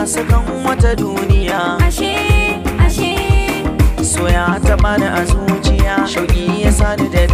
sakan wata duniya. Ashe, ashe. So ya taɓa ni a zuciya, shauƙi ya sani da